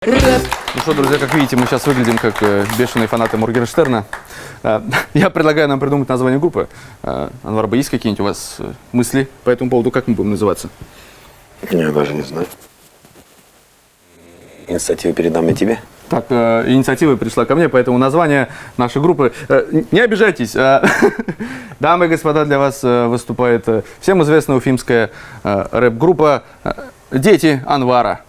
Ну что, друзья, как видите, мы сейчас выглядим как бешеные фанаты Моргенштерна. Я предлагаю нам придумать название группы. Анвар, есть какие-нибудь у вас мысли по этому поводу, как мы будем называться? Я даже не знаю. Инициативу передам я тебе. Так, инициатива пришла ко мне, поэтому название нашей группы... Не обижайтесь. Дамы и господа, для вас выступает всем известная уфимская рэп-группа «Дети Анвара».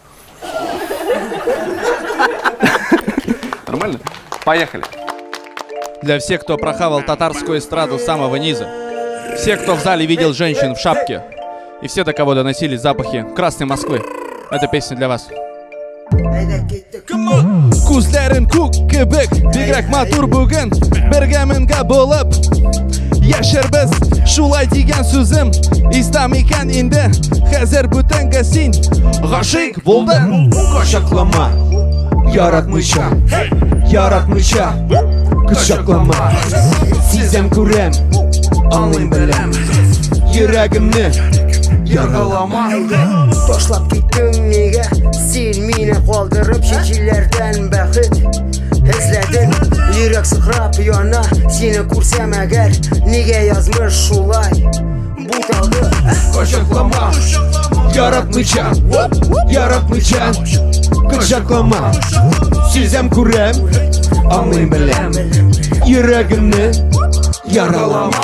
Нормально? Поехали. Для всех, кто прохавал татарскую эстраду с самого низа. Все, кто в зале видел женщин в шапке. И все, до кого доносились запахи Красной Москвы. Эта песня для вас. Күзләрең күк кебек, бигрәк матур бүген. Бергә меңгә булып яшәрбез. Шулай дигән сүзем истә микән инде? Хәзер бүтәнгә син гашыйк булдың. Кочаклама, яратмыйча, яратмыйча, кочаклама. Сизәм, күрәм, аңлыйм, беләм, йөрәгемне яралама. Ташлап киттең нигә син мине калдырып, чит җилләрдән бәхет эзләдең. Йөрәк сыкрап яна, сине күрсәм әгәр, нигә язмыш шулай буталды? Кочаклама, яратмыйча, яратмыйча, кочаклама. Сизәм, күрәм, аңлыйм, беләм, йөрәгемне яралама.